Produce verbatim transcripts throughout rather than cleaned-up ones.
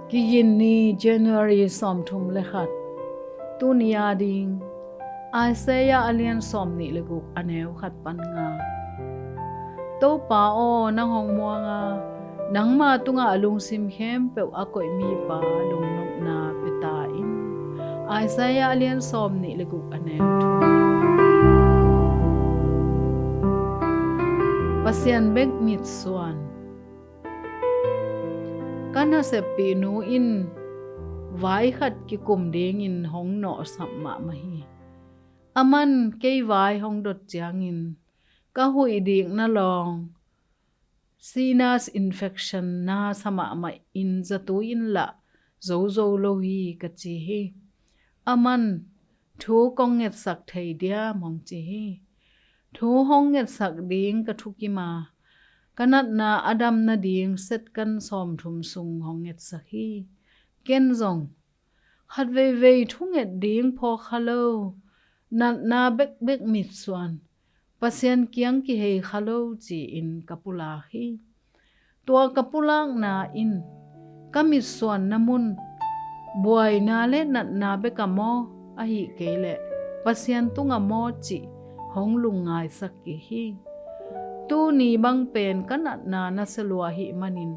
Kigin ni, January sawmthum le khat. Tuni a ding Isaiah a lian sawmnih le guk, a neu khat pan nga. Topa aw, nang hong muang a, nangma tungah a lungsim khempeuh a koih mipa lungnopna pia ta in. Isaiah a lian sawmnih le guk, a neu thum. Pasian bek mitsuan. Ka naseppihnu in vai khat kikum dingin hong nawhsap mahmah hi. Aman kei vai hong dot ciangin ka huih dikna lawng sinus infection na sa mahmah in zatui in lah zozo lo hi, ka ci hi. Aman thu kong ngetsak thei diam, hong ci hi. Thu hong ngetsak ding ka thukim a, ka natna a dam nading setkan sawmthum sung hong ngetsak hi. Ken zong khat veivei thunget ding phawk kha lo, natna bekbek mitsuan, Pasian kiang kihei kha lo ci-in ka pulak hi. Tua ka pulakna in ka mitsuanna mun buaina le natna bek a maw, ahih kei leh Pasian tungah maw cih hong lungngaisak kik hi. Tuni bang pen ka natna nasia lua ahih manin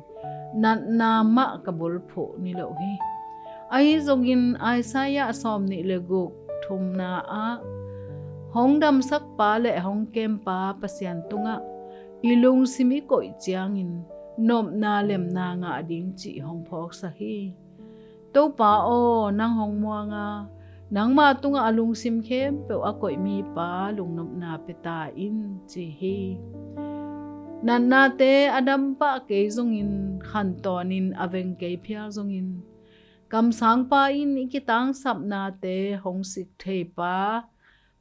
natna mah ka bulphuh niloh hi. Ahi zongin Isaiah sawmnih le guk, thumna ah, hong damsakpa le hong kempa Pasian tungah i lungsim i koih ciangin nopna lemna ngah ding cih hong phawksak hi. Topa aw, nang hong muang a, nangma tungah a lungsim khempeuh a koih mipa lungnopna pia ta in, ci hi. Natnate a dampah kei zongin, khantawnin a veng kei phial zongin, kamsangpa in i kitangsapnate hong sik theipa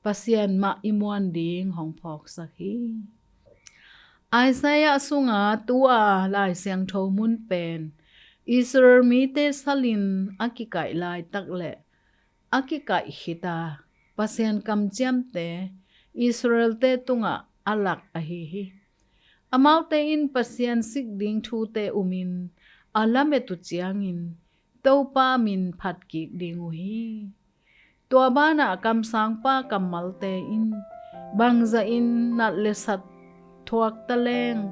Pasian mah i muan ding hong phawksak hi. Isaiah sunga tu-a Lai Siangtho mun pen Israel mite salin a kikaih laitak le a kikaih khit a Pasian kamciamte Israelte tungah a lak ahi hi. Amaute in Pasian sik ding thute umin a lamet uh ciangin Topa min phat kik ding uh hi. Tua banah kamsangpa kammalte in bangzahin nat le sat thuak ta leng,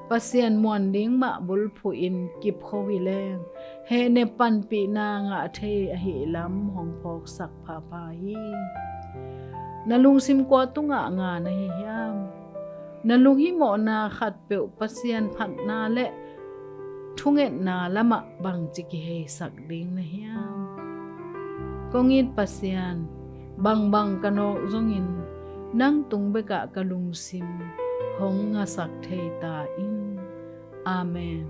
Pasian muan ding mah bulphuhin kipkho hi leng, hehnep panpihna ngah thei ahih lam hong phawksak phapha hi. Na lungsim kua tungah nga na hi hiam? Na lunghimawhna khatpeuh Pasian phatna le thungetna lamah bangci kiheisak ding na hiam? Kong it Pasian, bangbang ka nawk zongin nang tung bekah ka lungsim hong ngasak thei ta in. Amen.